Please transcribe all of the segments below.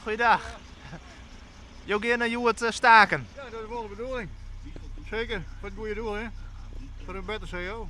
Goeiedag. Jo geane hjoed staken. Ja, dat is wol de bedoeling. Seker, foar it goede doel, hè? Foar in better cao.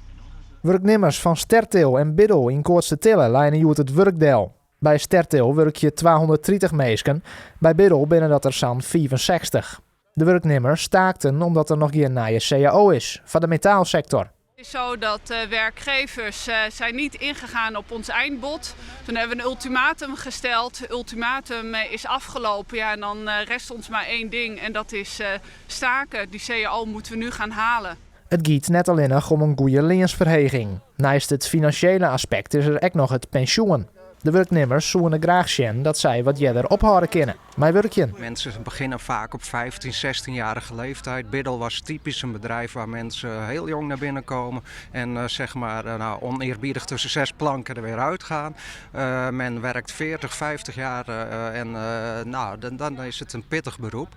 Wurknimmers fan Stertil en Biddle yn Koatstertille leine hjoed it wurk del. By Stertil wurkje 230 minsken, by Biddle binne dat der sa'n 65. De wurknimmers staakten omdat der noch gjin nije cao is foar de metaalsektor. Het is zo dat de werkgevers zijn niet ingegaan op ons eindbod. Toen hebben we een ultimatum gesteld. Het ultimatum is afgelopen. Ja, en dan rest ons maar één ding en dat is staken. Die cao moeten we nu gaan halen. It giet net allinnich om in goede leansferheging. Neist it finansjele aspekt is der ek noch it pensjoen. De wurknimmers soene graach sjen dat sy wat earder ophâlde kinne mei wurkjen. Mensen beginnen vaak op 15, 16-jarige leeftijd. Biddle was typisch een bedrijf waar mensen heel jong naar binnen komen en zeg maar nou, oneerbiedig tussen zes planken er weer uitgaan. Men werkt 40, 50 jaar en nou, dan is het een pittig beroep.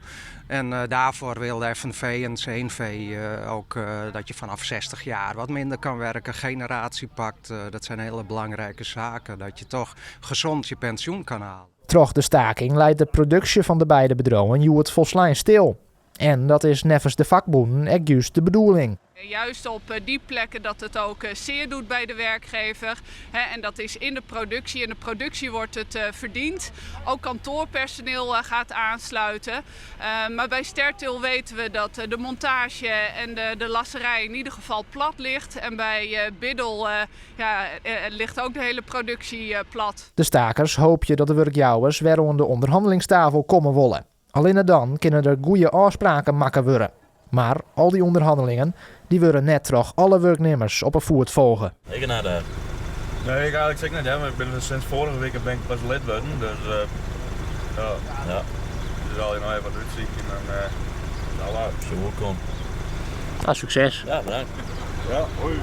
En daarvoor wil de FNV en CNV ook dat je vanaf 60 jaar wat minder kan werken. Generatiepact, dat zijn hele belangrijke zaken. Dat je toch gezond je pensioen kan halen. Troch de staking leit de produksje fan de beide bedriuwen hjoed folslein stil. En dat is neffens de fakbûnen ek just de bedoeling. Juist op die plekken dat het ook zeer doet bij de werkgever. En dat is in de productie. In de productie wordt het verdiend. Ook kantoorpersoneel gaat aansluiten. Maar bij Stertil weten we dat de montage en de lasserij in ieder geval plat ligt. En bij Biddle, ja, ligt ook de hele productie plat. De stakers hoopje dat de wurkjouwers wer oan de ûnderhannelingstafel komme wolle. Allinne dan kinne der goede ôfspraken makke wurde. Mar al dy ûnderhannelingen dy wurde net troch alle wurknimmers op 'e foet folge. Ik net. Nee, ik eigenlijk zeker net, ja, maar ik ben sinds vorige week ben ik pas lid geworden, dus ja. Dus al je nog even wat uitzoeken en nou, Zo kon. Ah, sukses. Ja, bedankt. Ja, hoi.